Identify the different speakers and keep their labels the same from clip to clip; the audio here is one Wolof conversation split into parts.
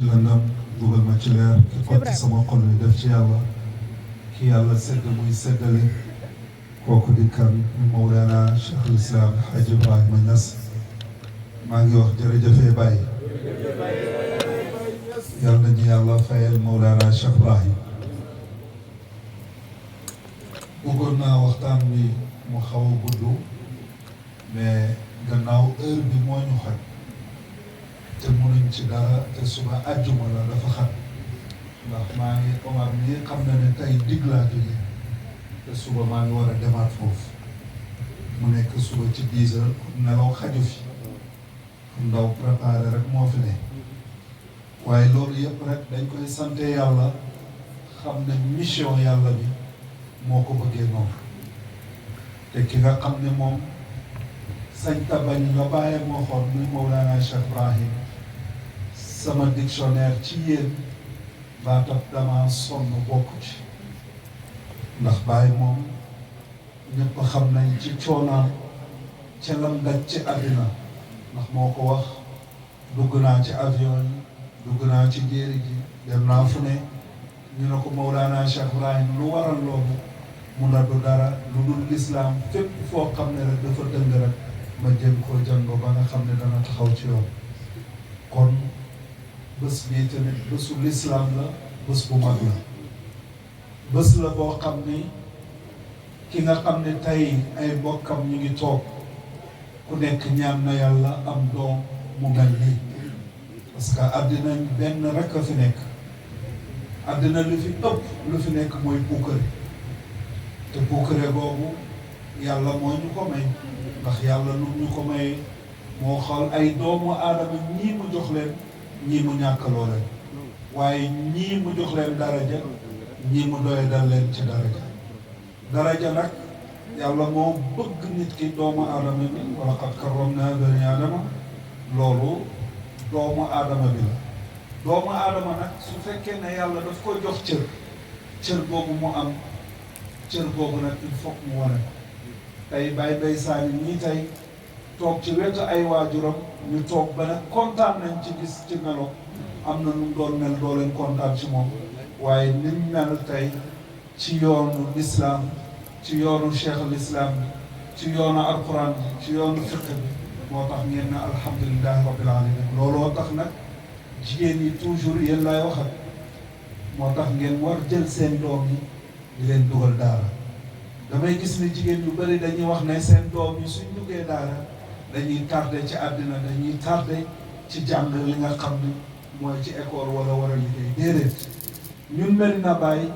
Speaker 1: lëndam dugal ma ci leer ki xotti sama xol bi def ci yàlla ki yàlla sedd muy seddale kooku di kan ni Mawlana Cheikh al Islam Hadj Ibrahima Niass maa ngi wax jërëjëfee Baye yàlla nañu yàlla fayal Mawlana Cheikh Ibrahim bëggoon naa waxtaan bi mu xaw a gudd mais gannaaw heure bi moo ñu xaj te mënuñ ci dara te suba àjjuma la dafa xat ndax maa ngi Omar mii xam na ne tey dig laa jógee te suba maa ngi war a demaat foofu mu nekk suba ci 10 heures nelaw xaju fi ndaw préparé rek moo fi ne waaye loolu yëpp rek dañ koy sante yàlla xam ne mission yàlla bi moo ko bëggee noonu te ki nga xam ne moom sañ ta bañ la bàyyi moo xool muy Mawlana Cheikh Ibrahim sama dictionnaire ci yéen baatab dama sonn bokk ci ndax Baye moom ñëpp xam nañ ci coonaam ca lam daj ci àddina ndax moo ko wax dugg naa ci avion yi dugg naa ci jéeri ji dem naa fu ne ñu ne ko Mawlana Cheikh Ibrahim lu waral loolu mu ne du dara lu dul lislaam fépp foo xam ne rek dafa dëng rek ma jëm ko jàng ba nga xam ne dana taxaw ci yoon kon bés bii tamit bésu lislaam la bés bu mag la bés la boo xam ni ki nga xam ne tey ay mbokkam ñu ngi toog ku nekk ñaan na yàlla am doom mu mel nii parce que àddina benn rek a fi nekk àddina lu fi ëpp lu fi nekk mooy puukare te puukare boobu yàlla moo ñu ko may ndax yàlla lu ñu ko may moo xool ay doomu aadama ñii mu jox leen ñii mu ñàkkaloo leen waaye ñii mu jox leen daraja ñii mu doy dal leen ci daraja nag yàlla moo bëgg nit ki doomu aadama bi wala qad karramnaa banii aadama loolu doomu aadama bi la doomu aadama nag su fekkee ne yàlla daf ko jox cër boobu mu am cër boobu nag il faut mu wane ko tey Baye Mbaye Sané ñii tey toog ci wetu ay waajuram ñu toog ba nag kontaan nañ ci gis ci melo am na nu mu doon mel doo leen kontaan ci moom waaye ni mu mel tey ci yoonu lislaam ci yoonu cheikh al islam bi ci yoonu alquran bi ci yoonu fiqh bi moo tax ngeen ne alhamdulilahi rabbil alamin looloo tax nag jigéen yi toujours yéen lay waxat moo tax ngeen war jël seen doom yi di leen dugal daara damay gis ne jigéen yu bëri dañuy wax ne seen doom yi suñ duggee daara dañuy tardé ci àddina dañuy tardé ci jàng li nga xam ni mooy ci école wala war a liggéey déedéet ñun Medina Baye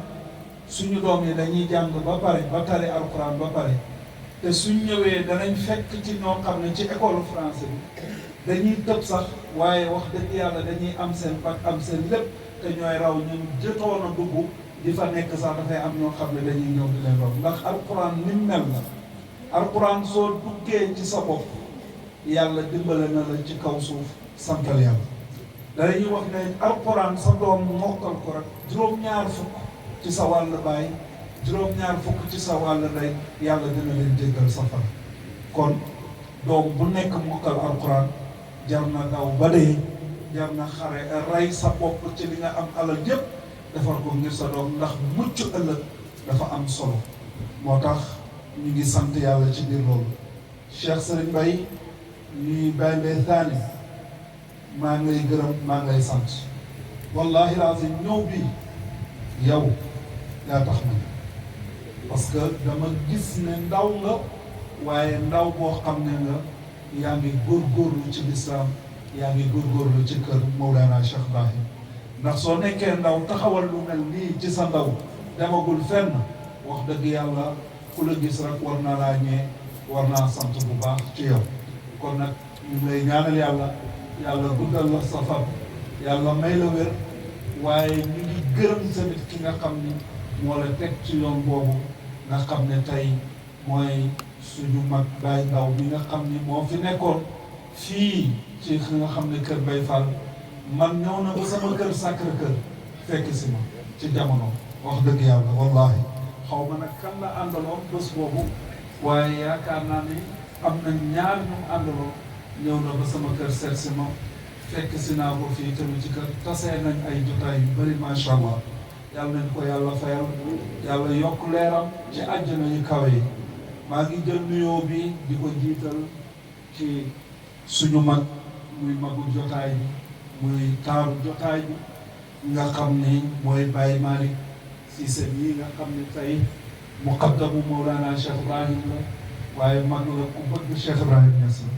Speaker 1: suñu doom yi dañuy jàng ba pare ba tari alquran ba pare te suñ ñëwee danañ fekk ci ñoo xam ne ci école français bi dañuy tëb sax waaye wax dëgg yàlla dañuy am seen bac am seen lépp te ñooy raw ñun jëtoon a dugg di fa nekk sax dafay am ñoo xam ne dañuy ñëw di leen rob ndax alquran ni mu mel la alquran soo duggee ci sa bopp yàlla dimbale na la ci kaw suuf santal yàlla dañuy wax ne alquran sa doom mokkal ko rek juróom-ñaar fukk ci sa wàll baay juróom-ñaar fukk ci sa wàll ndey yàlla dina leen jéggal safara kon doom bu nekk mokkal alquran jar na daw ba dee jar na xare rey sa bopp ci li nga am alal yépp defar ko ngir sa doom ndax mucc ëllëg dafa am solo moo tax ñu ngi sant yàlla ci biir loolu Cheikh Serigne Mbaye ñuy Baye Mbaye Sané maa ngi lay gërëm maa ngi lay sant wallahi lazim ñëw bi yow yaa tax na parce que dama gis ne ndaw nga waaye ndaw boo xam ne nga yaa ngi góorgóorlu ci lislaam yaa ngi góorgóorlu ci kër Mawlana Cheikh Ibrahim ndax soo nekkee ndaw taxawal lu mel nii ci sa ndaw demagul fenn wax dëgg yàlla ku la gis rek war naa laa ñee war naa sant bu baax ci yow kon nag ñu ngi lay ñaanal yàlla guddal la sa fan yàlla may la wér waaye ñu ngi gërëm tamit ki nga xam ni moo la teg ci yoon boobu nga xam ne tey mooy suñu mag Baye Ndaw bi nga xam ni moo fi nekkoon fii ci ki nga xam ne kër Baye Fall man ñëw na ba sama kër Sacré Cœur fekk si ma ci jamono wax dëgg yàlla wallahi xaw ma nag kan la àndaloon bés boobu waaye yaakaar naa ni am na ñaar ñu àndaloon ñëw na ba sama kër seet si ma fekk si naa ko fii tamit ci kër tasee nañ ay jotaay yu bëri macha allah yàlla nañ ko yàlla fayal yàlla yokk leeram ci àjjana yu kawe yi. maa ngi jël nuyoo bi di ko jiital ci suñu mag muy magu jotaay bi muy taaru jotaay bi nga xam ni mooy Baye Malick Cissé yi nga xam ni tey muqaddamu Mawlana Cheikh Ibrahim la waaye mag la ku bëgg Cheikh Ibrahim Niass la.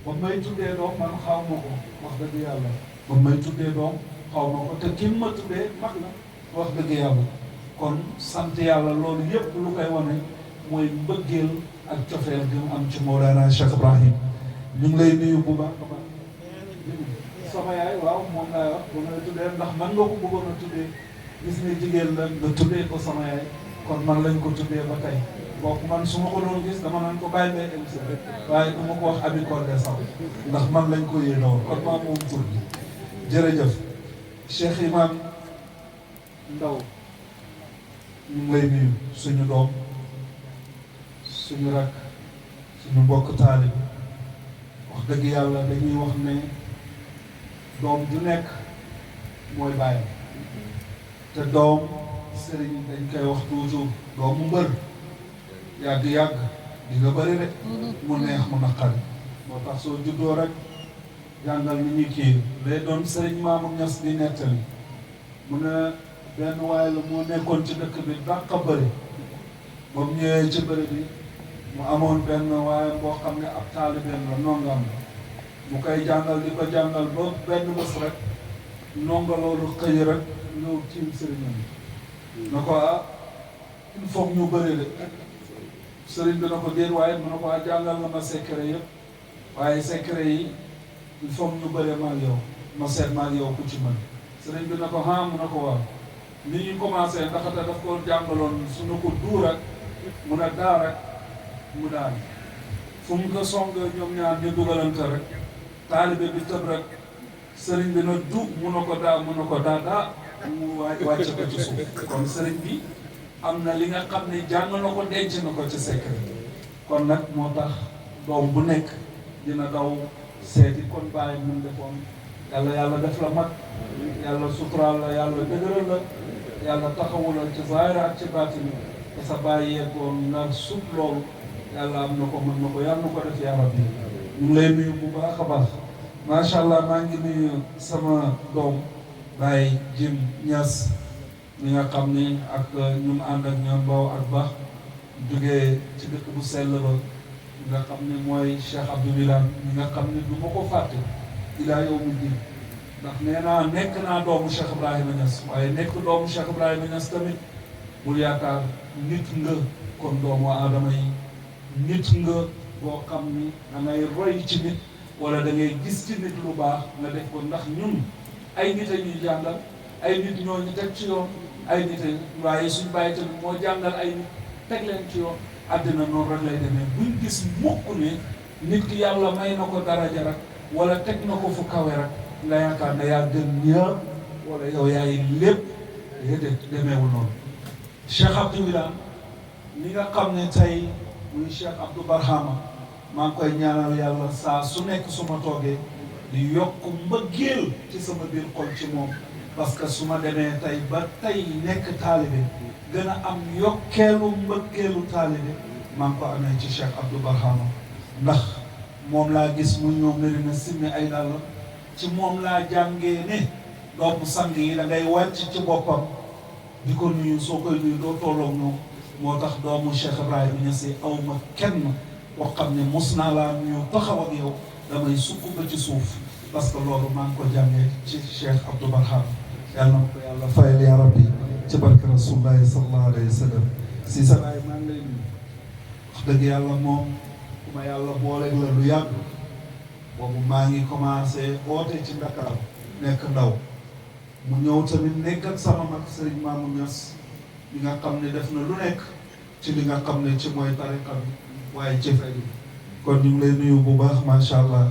Speaker 1: ba may tuddee doom man xaw ma ko wax dëgg yàlla ba may tuddee doom xaw ma ko te kim ma tuddee mag la wax dëgg yàlla kon sant yàlla loolu yëpp lu koy wane mooy mbëggeel ak cofeel gi mu am ci Mawlana Cheikh Ibrahim. ñu ngi lay nuyu bu baax a baax sama yaay waaw moom laa wax ba may tuddee ndax man nga ko bëggoon a tuddee gis ne jigéen la nga tuddee ko sama yaay kon man lañ ko tuddee ba tey boobu man su ma ko doon gis dama naan ko bàyyi may MC waaye du ma ko wax Abi Collé sax ndax man lañ ko yéenoo kon maa moom tur bi jërëjëf Cheikh Imam Ndaw ñu ngi lay nuyu suñu doom suñu rak suñu mbokk taalib wax dëgg yàlla dañuy wax ne doom ju nekk mooy bàyyam te doom sëriñ dañ koy wax toujours doomu mbër yàgg-yàgg di nga bëri rek mu neex mu naqari moo tax soo juddoo rek jàngal ni ñuy kii lay doon sëriñ Mamour Niass di nettali mu ne benn waaye la moo nekkoon ci dëkk bi dàq bëri ba mu ñëwee ci bëri bi mu amoon benn waaye boo xam ne ab taalibeem la nongam la mu koy jàngal di ko jàngal ba benn bés rek nonga loolu xëy rek ñëw tiim sëriñam na ko il faut ñu bëri de sëriñ bi na ko déet waaye mu ne ko jàngal nga ma secret yëpp waaye secret yi il faut ñu bëri maag yow ma seet maag yow ku ci mën sëriñ bi na ko mu ne ko waaw ni ñu commencé ndaxte daf ko jàngaloon su na ko duur ak mun a daa rek mu daal fu mu ko song ñoom ñaar ñu dugalante rek taalibe bi tëb rek sëriñ bi na du mu ne ko daa mu wàcce ko ci suuf kon sëriñ bi am na li nga xam ne jàng na ko denc na ko ci secret kon nag moo tax doom bu nekk dina daw seeti kon bàyyi mun defoon yàlla def la mag yàlla suturaal la yàlla dëgëral la yàlla taxawu la ci zaahir ak ci baatin te sa bàyyi yeggoon nga sut loolu yàlla am na ko mën na ko yàlla na ko def yaa rabbi ñu ngi lay nuyu bu baax a baax macha allah maa ngi nuyu sama doom Baye Jim Niass mi nga xam ni ak ñu mu ànd ak ñoom Mbow ak Ba jógee ci dëkk bu sell ba nga xam ne mooy Cheikh Abdou Wilane mi nga xam ne du ma ko fàtte ilaa yawmi diin ndax nee naa nekk naa doomu Cheikh Ibrahima Niass waaye nekk doomu Cheikh Ibrahima Niass tamit bul yaakaar nit nga kon doomu aadama yi nit nga boo xam ni da ngay roy ci nit wala da ngay gis ci nit lu baax nga def ko ndax ñun ay nit a ñuy jàngal ay nit ñoo ñu teg ci yoon ay nit waaye suñu bàyyi tamit moo jàngal ay nit teg leen ci yoon àddina noonu rek lay demee buñ gis mukk ne nit ki yàlla may na ko daraja rek wala teg na ko fu kawe rek nga yaakaar ne yaa gën ñëpp wala yow yaay lépp déedéet demeewul noonu. Cheikh Abdou Wilane li nga xam ne tey muy Cheikh Abdou Barhama maa ngi koy ñaanal yàlla saa su nekk su ma toogee di yokk mbëggeel ci sama biir xol ci moom parce que su ma demee tey ba tey nekk taalibe gën a am yokkeelu mbëggeelu taalibe maa ngi ko amee ci Cheikh Abdou Barhama ndax moom laa gis mu ñëw Medina simmi ay dàll ci moom laa jàngee ne doomu sang yi da ngay wàcc ci boppam di ko nuyu soo koy nuyu doo tolloog ñoom moo tax doomu Cheikh Ibrahima Niass aw ma kenn boo xam ne mos naa laa nuyu taxaw ak yow damay sukk ba ci suuf parce que loolu maa ngi ko jàngee ci Cheikh Abdou Barhama yàlla na ko yàlla fayal yaa rabbi ci barke rasulullahi sallallahu alayhi wa sallam si sa baay maa ngi lay nuyu wax dëgg yàlla moom ku ma yàlla booleeg la lu yàgg boobu maa ngi commencé oote ci Dakar nekk ndaw mu ñëw tamit nekk ak sama mag Serigne Mamour Niass li nga xam ne def na lu nekk ci li nga xam ne ci mooy tariqa bi waaye jëfe bi kon ñu ngi lay nuyu bu baax macha allah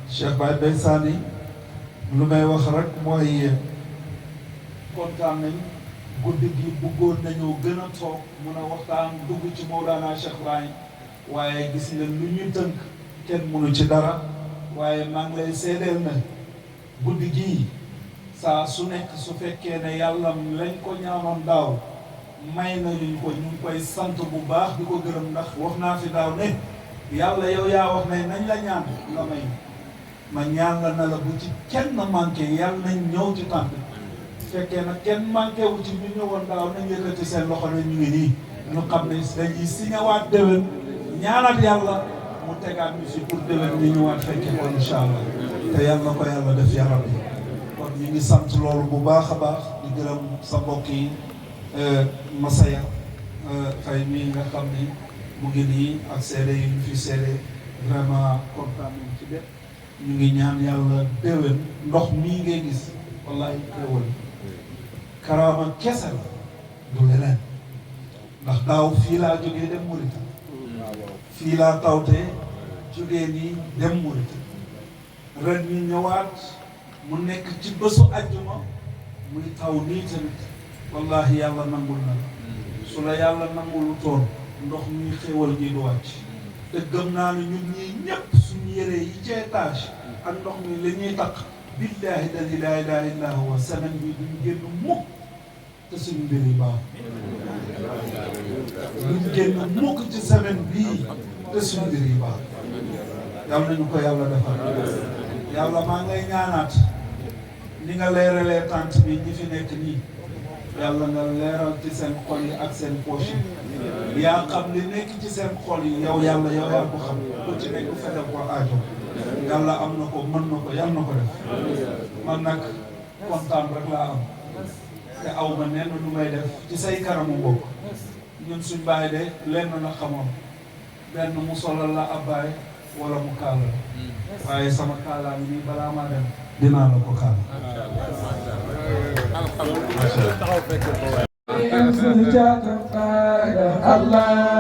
Speaker 1: Cheikh Baye Mbaye Sani lu may wax rek mooy kontaan nañ guddi gi bëggoon nañoo gën a toog mun a waxtaan dugg ci Mawlana Cheikh Ibrahim waaye gis nga lu ñu tënk kenn mënu ci dara waaye maa ngi lay seedeel na guddi gii saa su nekk su fekkee ne yàlla lañ ko ñaanoon daaw may nañu ko ñu ngi koy sant bu baax di ko gërëm ndax wax naa fi daaw ne yàlla yow yaa wax ne nañ la ñaan nga may ma ñaan la na la bu ci kenn manqué yàlla nañ ñëw ci tànk fekkee nag kenn manqué wu ci ñu ñëwoon daaw nañ yëkkati seen loxo ne ñu ngi nii ñu xam ne dañuy signewaat déwén ñaanat yàlla mu tegaat ñu si pour déwén ñu ñëwaat fekkee ko incha allah te yàlla ko yàlla def ya rabbi kon ñu ngi sant loolu bu baax a baax di gërëm sa mbokk yi Masaya Faye mii nga xam ni mu ngi nii ak seede yi ñu fi seede vraiment kontaan nañ ci def ñu ngi ñaan yàlla déwén ndox mii ngay gis wallahi xéewal karaama kese la du leneen ndax daaw fii laa jógee dem Mauritanie fii laa tawtee jógee nii dem Mauritanie ren ñu ñëwaat mu nekk ci bésu àjjuma muy taw nii tamit wallahi yàlla nangul na la su la yàlla nangulu toon ndox mi xéewal gi du wàcc te gëm naa ne ñun ñii ñëpp suñu yére yi ci étage ak ndox mi li ñuy takk billahi alladi laa ilaha illa huwa semaine bi duñ génn mukk te suñu mbir yi baax duñ génn mukk ci semaine bii te suñu mbir yi baax yàlla nañu ko yàlla defal yàlla maa ngay ñaanaat ni nga leeralee tànt bi ñi fi nekk nii yàlla nga leeral ci seen xol yi ak seen poche yi yaa xam li nekk ci seen xol yi yow yàlla yow yaa ko xam ku ci nekk fedal ko aajo yàlla am na ko mën na ko yàlla na ko def man nag kontaan rek laa am te aw ma nenn lu may def ci say kanamu mbokk ñun suñ bàyyi de lenn na xamoon benn mu solal la abbaay wala mu kaala waaye sama kaala bi nii balaa maa dem dinaa la ko kaala
Speaker 2: Allah